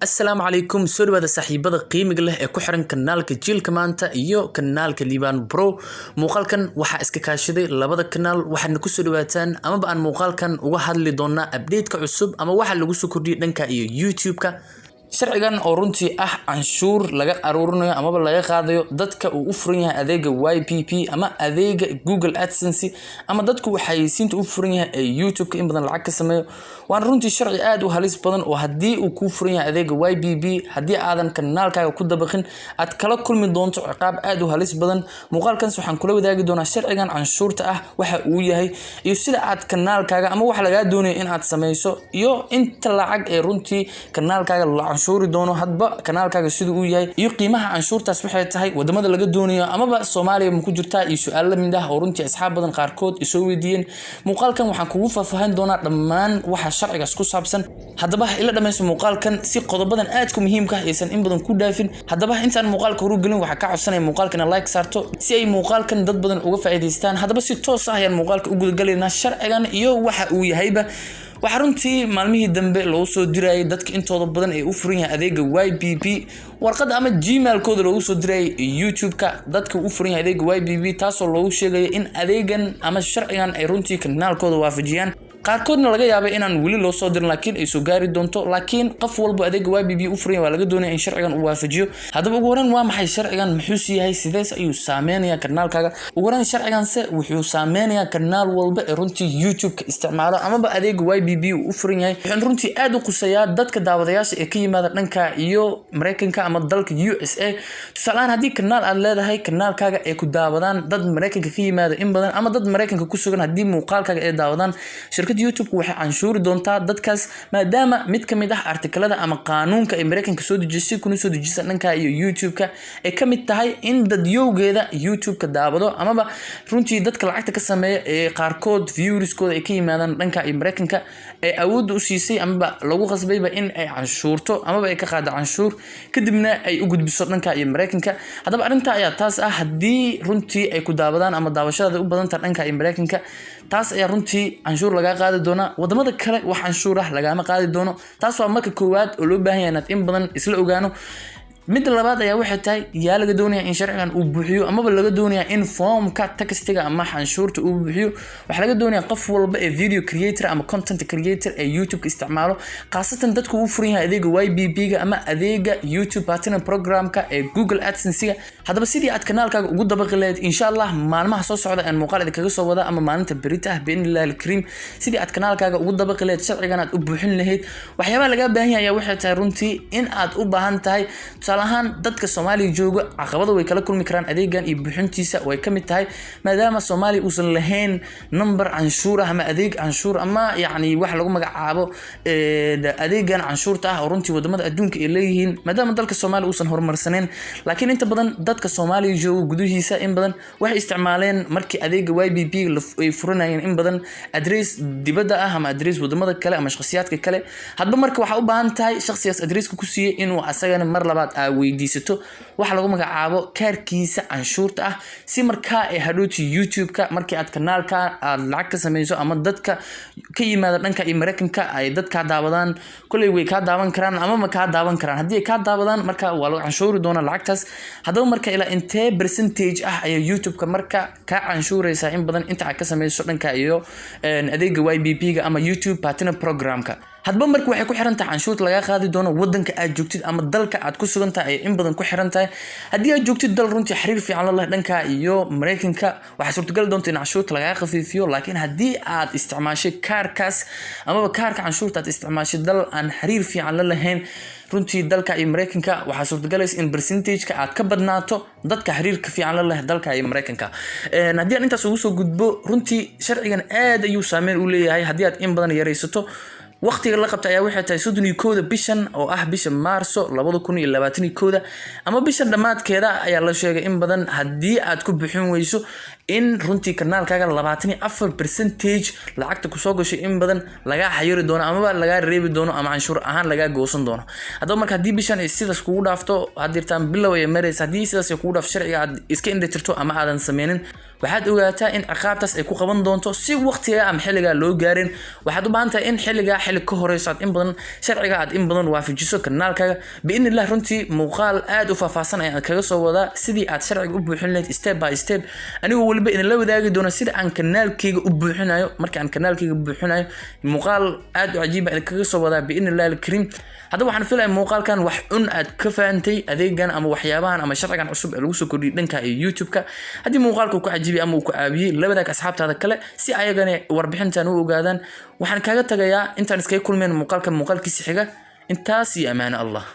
Asalaamu calaykum, soo dhawaada saaxiibada qiimiga leh ee ku xiran kanaalka Jiilka Maanta iyo kanaalka Liibaan Bro. Muuqaalkan waxaa iska kaashaday labada kanaal. Waxaadna kusoo dhawaataan amaba aan muuqaalkan uga hadli doonaa update-ka cusub ama waxa lagu soo kordhiyay dhanka iyo YouTube-ka. Sharcigan oo runtii ah canshuur laga aruurinayo amaba laga qaadayo dadka uu u furan yahay adeega YPP ama adeega Google AdSense ama dadku uu xayeysiinta u furan yahay ee YouTube-ka in badan lacag ka sameeyo, waana runtii sharci aad u halis badan oo haddii uu kuu furan yahay adeega YPP, haddii aadan kanaalkaaga ku dabaqin, aad kala kulmi doonto ciqaab aad u halis badan. Muuqaalkaas waxaan kula wadaagi doonaa sharcigan canshuurta ah waxa uu yahay iyo sida aad kanaalkaaga ama waxa lagaa doonayo in aad sameyso iyo inta lacag ee runtii kanaalkaaga la canshuuri doono, hadba kanaalkaaga siduu uu yahay iyo qiimaha canshuurtaas waxay tahay, wadamada laga doonayo amaba Soomaaliya ma ku jirtaa iyo su-aal la mid ah oo runtii asxaab badan qaarkood isoo weydiiyeen. Muuqaalkan waxaan kugu faahfaahin doonaa dhammaan waxa sharcigaas ku saabsan. Haddaba ila dhammayso muuqaalkan si qodobadan aadka muhiimka ah aysan in badan ku dhaafin. Haddaba intaan muuqaalka horu gelin, waxaa ka codsanaya muuqaalkan inaad like saarto si ay muuqaalkan dad badan uga faa'iidaystaan. Haddaba si toos ah ayaan muuqaalka u gudagalaynaa sharcigan iyo waxa uu yahayba. Waxaa runtii maalmihii dambe loogu soo dirayay dadka intooda badan ee u furan yahay adeega YPP warqad ama Gmailkooda loogu soo dirayay YouTube-ka dadka u furan yahay adeega YPP, taasoo loogu sheegayo in adeegan ama sharcigan ay runtii kanaalkooda waafajiyaan. Qaarkoodna laga yaabay inaan weli loo soo dirin, laakiin ay soo gaari doonto. Laakiin qof walba adeega YPP u furan yahay waa laga doonaya in sharcigan uu waafajiyo. Haddaba ugu horreyn, waa maxay sharcigan? Muxuuse yahay? Sidees ayuu saameynayaa kanaalkaaga? Ugu horreyn, sharciganse wuxuu saameynayaa kanaal walba ee runtii YouTube-ka isticmaalo amaba adeega YPP uu u furan yahay. Wuxuuna runtii aad u quseeyaa dadka daawadayaasha ee ka yimaada dhanka iyo Mareykanka ama dalka USA. Tusaale ahaan, haddii kanaal aad leedahay, kanaalkaaga ay ku daawadaan dad Mareykanka ka yimaada in badan ama dad Mareykanka ku sugan, haddii muuqaalkaaga ay daawadaan, shirkadda YouTube waxay canshuuri doontaa dadkaas, maadaama mid ka mid ah artikalada ama qaanuunka ay Mareykanka soo dejisay kuna soo dejisa dhanka iyo YouTube-ka ay ka mid tahay in dadyowgeeda YouTube-ka daawado amaba runtii dadka lacagta ka sameeya ee qaarkood viewerskooda ay ka yimaadaan dhanka iyo Mareykanka ay awoodda u siisay amaba lagu qasbayba in ay canshuurto amaba ay ka qaado canshuur, kadibna ay u gudbiso dhanka iyo Mareykanka. Haddaba arrinta ayaa taas ah. Haddii runtii ay ku daawadaan ama daawashadaada u badantaha dhanka iyo Mareykanka, taas ayaa runtii canshuur lagaa qaadi doonaa. Wadamada kale wax canshuur ah lagaama qaadi doono. Taas waa marka koowaad oo loo baahan yahay inaad in badan isla ogaano. Midda labaad ayaa waxay tahay, yaa laga doonaya in sharcigan uu buuxiyo amaba laga doonaya in foomka taxiga ama canshuurta uu buuxiyo? Waxaa laga doonaya qof walba ee video creator ama content creator ee YouTube-ka isticmaalo, khaasatan dadku uu furan yahay adeega YPP-ga ama adeega YouTube Partner Programka ee Google AdSense-ga. Haddaba sidii aad kanaalkaaga ugu dabaqi lahayd, insha Allah maalmaha soo socda aan muuqaal idinkaga soo wada ama maalinta berita ah biidnillahi alkariim, sidii aad kanaalkaaga ugu dabaqi lahayd sharcigan aad u buuxin lahayd, waxyaabaha lagaa baahan yahay ayaa waxay tahay runtii in aad u baahan tahay, tusaale ahaan, dadka Soomaaliya jooga caqabada way kala kulmi karaan adeegan iyo buuxintiisa way ka mid tahay, maadaama Soomaaliya uusan lahayn number canshuur ah ama adeeg canshuur ama yacni wax lagu magacaabo adeegan canshuurta ah oo runtii wadamada adduunka ay leeyihiin, maadaama dalka Soomaaliya uusan horumarsaneyn. Laakiin inta badan dadka Soomaaliya jooga gudihiisa in badan waxay isticmaaleen markii adeega YPP ay furanayeen in badan address dibadda ah ama address wadamada kale ama shakhsiyaadka kale. Hadba marka waxaa u baahan tahay shakhsigaas addresska ku siiyey inuu asagana mar labaad aa weydiisato waxa lagu magacaabo kaarkiisa canshuurta ah, si markaa ay hadhowti YouTube-ka markii aad kanaalka aad lacag ka sameyso ama dadka ka yimaada dhanka iyo Mareykanka ay dadkaa daawadaan, kolley way kaa daawan karaan ama ma kaa daawan karaan. Haddii ay kaa daawadaan, marka waa lagu canshuuri doonaa lacagtaas. Haddaba marka ilaa intee percentage ah ayaa YouTube-ka marka kaa canshuureysaa in badan inta aad ka sameyso dhanka iyo adeega YPP-ga ama YouTube Partner Programka? Hadba marka waxay ku xiran tahay canshuurta lagaa qaadi doono wadanka aad joogtid ama dalka aad ku sugan tahay ayay in badan ku xiran tahay. Haddii aad joogtid dal runtii xiriir fiican la leh dhanka iyo Mareykanka, waxaa suurtagali doonta in canshuurta lagaa khafiifiyo. Laakiin haddii aad isticmaashay kaarkaas amaba kaarka canshuurta aad isticmaashay dal aan xiriir fiican la lahayn runtii dalka iyo Mareykanka, waxaa suurtagalaysa in percentageka aad ka badnaato dadka xiriirka fiican la leh dalka iyo Mareykanka. Haddii aan intaas ugu soo gudbo, runtii sharcigan aad ayuu saameyn u leeyahay haddii aad in badan yaraysato. Waqtiga la qabta ayaa waxay tahay 31-da bishan oo ah bisha Maarso 2021-da ama bishan dhammaadkeeda ayaa la sheegay in badan haddii aad ku bixin weyso in runtii kanaalkaaga 24 percentage lacagta kusoo gashay in badan lagaa xayiri doono amaba lagaa reebi doono ama canshuur ahaan lagaa goosan doono. Haddaba marka haddii bishan ay sidaas kugu dhaafto, hadirtaan bilow ay maraysa, haddii sidaas ay kugu dhaafto, sharciga aad iska indhatirto ama aadan sameynin, Waxaad ogaataa in ciqaabtaas ay ku qaban doonto si waqtiga ama xilligaa loo gaarin. Waxaad u baahan tahay in xilligaa xilli ka horeyso aad in badan sharciga aad in badan waafajiso kanaalkaaga, biidni illah. Runtii muuqaal aad u faahfaahsan ayaan kaga soo wadaa sidii aad sharciga u buuxin lahayd step by step, anigoo weliba idinla wadaagi doono sida aan kanaalkayga u buuxinayo. Marka aan kanaalkayga buuxinayo, muuqaal aad u cajiib baan idinkaga soo wadaa, biidni illahi alkariim. Haddaba waxaan filaya muuqaalkan wax un aad ka fahantay adeegan ama waxyaabahan ama sharcigan cusub ee lagu soo kordhiyay dhanka iyo YouTube-ka. Haddii muuqaalka uu ku cajibiyay ama uu ku caawiyey, la wadaag asxaabtaada kale si ayagana warbixintan u ogaadaan. Waxaan kaaga tagayaa intaan iskaga kulmeen muuqaalka muuqaalkiisa xiga, intaas iyo amaano Allah.